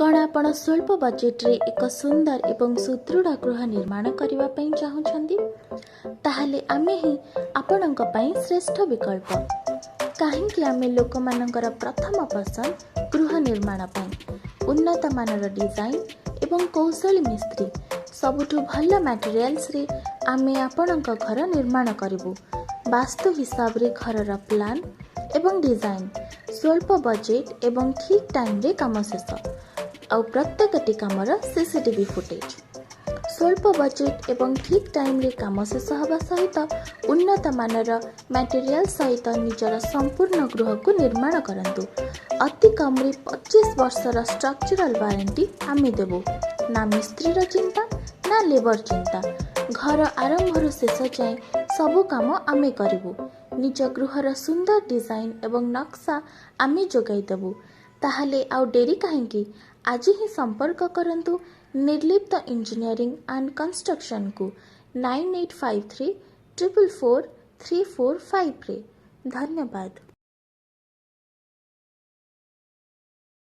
କ'ଣ ଆପଣ ସ୍ୱଳ୍ପ ବଜେଟରେ ଏକ ସୁନ୍ଦର ଏବଂ ସୁଦୃଢ଼ ଗୃହ ନିର୍ମାଣ କରିବା ପାଇଁ ଚାହୁଁଛନ୍ତି? ତାହେଲେ ଆମେ ହିଁ ଆପଣଙ୍କ ପାଇଁ ଶ୍ରେଷ୍ଠ ବିକଳ୍ପ। କାହିଁକି ଆମେ ଲୋକମାନଙ୍କର ପ୍ରଥମ ପସନ୍ଦ ଗୃହ ନିର୍ମାଣ ପାଇଁ। ଉନ୍ନତ ମାନର ଡିଜାଇନ୍ ଏବଂ କୌଶଳୀ ମିସ୍ତ୍ରୀ, ସବୁଠୁ ଭଲ ମ୍ୟାଟେରିଆଲ୍ସରେ ଆମେ ଆପଣଙ୍କ ଘର ନିର୍ମାଣ କରିବୁ। ବାସ୍ତୁ ହିସାବରେ ଘରର ପ୍ଲାନ୍ ଏବଂ ଡିଜାଇନ୍, ସ୍ୱଳ୍ପ ବଜେଟ୍ ଏବଂ ଠିକ୍ ଟାଇମ୍ରେ କାମ ଶେଷ, ଆଉ ପ୍ରତ୍ୟେକଟି କାମର ସିସିଟିଭି ଫୁଟେଜ୍। ସ୍ୱଳ୍ପ ବଜେଟ୍ ଏବଂ ଠିକ୍ ଟାଇମ୍ରେ କାମ ଶେଷ ହେବା ସହିତ ଉନ୍ନତ ମାନର ମ୍ୟାଟେରିଆଲ୍ ସହିତ ନିଜର ସମ୍ପୂର୍ଣ୍ଣ ଗୃହକୁ ନିର୍ମାଣ କରନ୍ତୁ। ଅତି କମ୍ରେ 25 ବର୍ଷର ଷ୍ଟ୍ରକ୍ଚରାଲ ୱାରେଣ୍ଟି ଆମେ ଦେବୁ। ନା ମିସ୍ତ୍ରୀର ଚିନ୍ତା, ନା ଲେବର ଚିନ୍ତା। ଘର ଆରମ୍ଭରୁ ଶେଷ ଯାଏଁ ସବୁ କାମ ଆମେ କରିବୁ। ନିଜ ଗୃହର ସୁନ୍ଦର ଡିଜାଇନ୍ ଏବଂ ନକ୍ସା ଆମେ ଯୋଗାଇ ଦେବୁ। ତାହେଲେ ଆଉ ଡେରି କାହିଁକି? ଆଜି ହିଁ ସମ୍ପର୍କ କରନ୍ତୁ ନିର୍ଲିପ୍ତ ଇଞ୍ଜିନିୟରିଂ ଆଣ୍ଡ କନଷ୍ଟ୍ରକ୍ସନକୁ 9853444345ରେ। ଧନ୍ୟବାଦ।